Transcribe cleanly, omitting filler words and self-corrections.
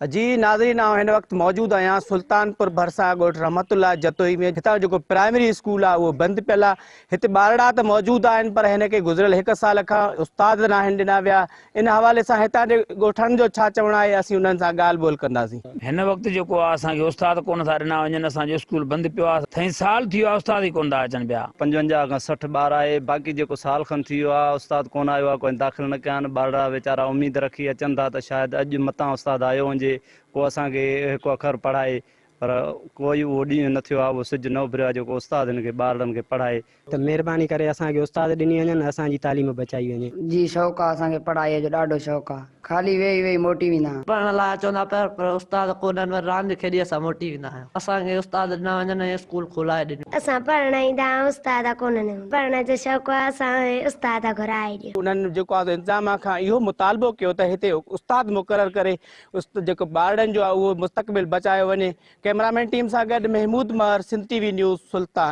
جي ناظرين آئون هن وقت موجود آهيان سلطانپور ڀرسان ڳوٺ رحمت الله جتوئي ۾ جتان جيڪو پرائمري اسڪول آهي اهو بند پيل آهي هتي ٻارڙا ته موجود آهن پر هن کي گذريل هڪ سال کان استاد ناهن ڏنا ويا ان حوالي سان هتان جي ڳوٺاڻن جو ڇا چوڻ آهي اسين انهن سان ڳالهه ٻولهه ڪنداسين. هن وقت جيڪو آ اسان کي استاد ڪونه ٿا ڏنا وڃن اسان جو اسڪول بند پيو آ سائين سال ٿي ويو آ استاد ئي ڪونه ٿا اچن پيا. 55 کان 60 ٻار آهي باقي جيڪو سال کن ٿي ويو آ استاد ڪونه آيو آ ڪوئي داخل نه ڪيا آهن ٻارڙا ويچارا اميد رکي اچن ٿا ته شايد اڄ متان استاد آيو هجي ڪو اسان کي هڪ اکر پڙهائي پر ڪوئي اهو ڏينهن نه ٿيو آ اهو سج نه اڀريو آ جيڪو استاد هن کي ٻارڙن کي پڙهائي. ته مهرباني ڪري اسان کي استاد ڏني وڃن ۽ اسان جي تعليم بچائي وڃي. جي شوق آ اسان کي پڙهائيء جو ڏاڍو شوق آ خالي ويهي ويهي موٽي ويندا آهيون. پڙهڻ لاء اچون ٿا پيا پر استاد ڪونهن وري راند کيڏي اسان موٽي ويندا آهيون اسان کي استاد ڏنا وڃن ۽ اسڪول کولائي ڏنو. اسان پڙهڻ ايندا آهيون استاد ڪونهن پڙهڻ جو شوق آ اسان کي استاد گهرائي ڏيو. انهن جيڪو آ سو انتظاميا کان اهو مطالبو ڪيو ته هتي استاد مقرر ڪري جيڪو ٻارڙن جو آ اهو مستقبل بچايو وڃي ڪئميرامين ٽيم سان گڏ Mehmood Mehar Sindh T V news Sultan.